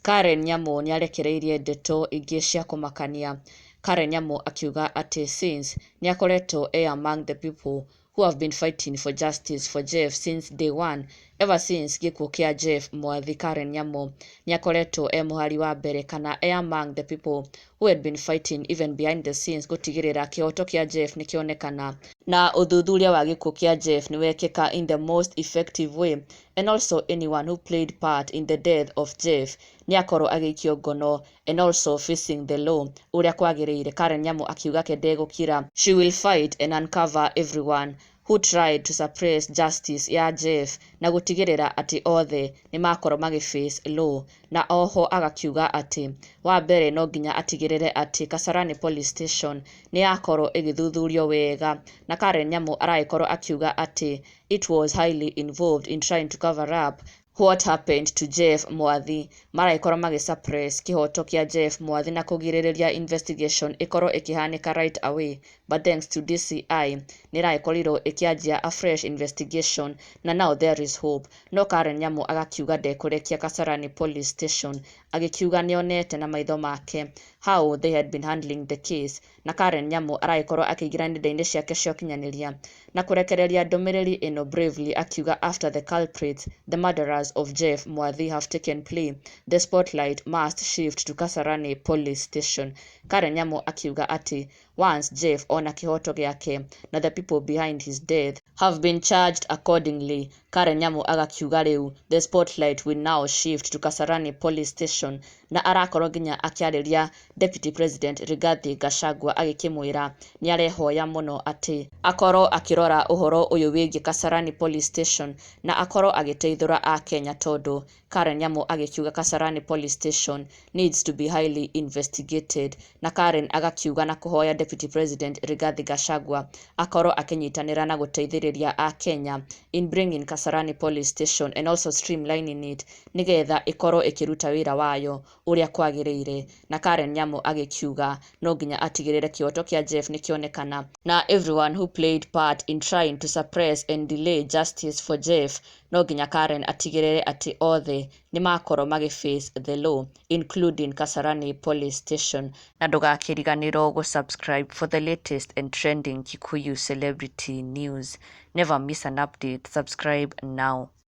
Karen Nyamu nĩarekereirie ndeto ingĩ cia kũmakania. Karen Nyamu akiuga atĩ since nĩakoretwo e among the people who have been fighting for justice for Jeff since day one, ever since gĩkuũ kĩa Jeff Mwathi. Karen Nyamu nĩakoretwo e mũhari wa mbere kana e among the people who had been fighting even behind the scenes gũtigĩrĩra kĩhoto kĩa Jeff nĩkĩonekana na ũthuthuria wa gĩkuũ kĩa Jeff nĩwekĩka in the most effective way, and also anyone who played part in the death of Jeff nĩakorwo agĩikio ngono and also facing the law ũrĩa kwagĩrĩire. Karen Nyamu akiuga ke ndegũkira, she will fight and uncover everyone who tried to suppress justice ya Jeff na gũtigĩrĩra atĩ othe nĩmakorwo magĩ face law. Na oho agakiuga atĩ wa mbere no nginya atigĩrĩre atĩ Kasarani Police Station nĩ yakorwo ĩgĩthuthurio wega. Na Karen Nyamu aragĩkorwo akiuga atĩ it was highly involved in trying to cover up what happened to Jeff Mwathi. Maragĩkorwo magĩ suppress kĩhoto kĩa Jeff Mwathi na kũgirĩrĩria investigation ĩkorwo ĩkĩhanĩka right away, but thanks to DCI nĩ ĩragĩkorirwo ĩkĩanjia a fresh investigation na now there is hope. No Karen Nyamu agakiuga ndekũrekia Kasarani Police Station, agĩkiuga nĩonete na maitho make how they had been handling the case. Na Karen Nyamu aragĩkorwo akĩingĩra nenda-inĩ ciake cia ũkinyanĩria na kũrekereria ndũmĩrĩri ĩno bravely, akiuga, "After the culprits, the murderers of Jeff Mwathi, have taken plea, the spotlight must shift to Kasarani Police Station." Karen Nyamu akiuga atĩ once Jeff ona kĩhoto gĩake na the people behind his death have been charged accordingly, Karen Nyamu agakiuga rĩu the spotlight will now shift to Kasarani Police Station. Na arakorwo nginya akĩarĩria Deputy President Rigathi Gachagua, agĩkĩmwĩra nĩ arehoya mũno atĩ akorwo akĩrora ũhoro ũyũ wĩgiĩ Kasarani Police Station na akorwo agĩteithũra akenya, tondũ Karen Nyamu agĩkiuga Kasarani Police Station needs to be highly investigated. Na Karen agakiuga na kũhoya Deputy President Rigathi Gachagua akorwo akĩnyitanĩra na gũteithĩrĩria akenya in bringing Kasarani Police Station and also streamlining it nĩgetha ĩkorwo ĩkĩruta wĩra wayo ũrĩa kwagĩrĩire. Na Karen Nyamu agĩkiuga no nginya atigĩrĩre kĩhoto kĩa Jeff nĩkĩonekana na everyone who played part in trying to suppress and delay justice for Jeff, no nginya Karen atigĩrĩre atĩ othe nĩmakorwo magĩ face the law, including Kasarani Police Station. Na ndũgakĩriganĩrwo gũ-subscribe for the latest and trending Kikuyu celebrity news. Never miss an update. Subscribe now.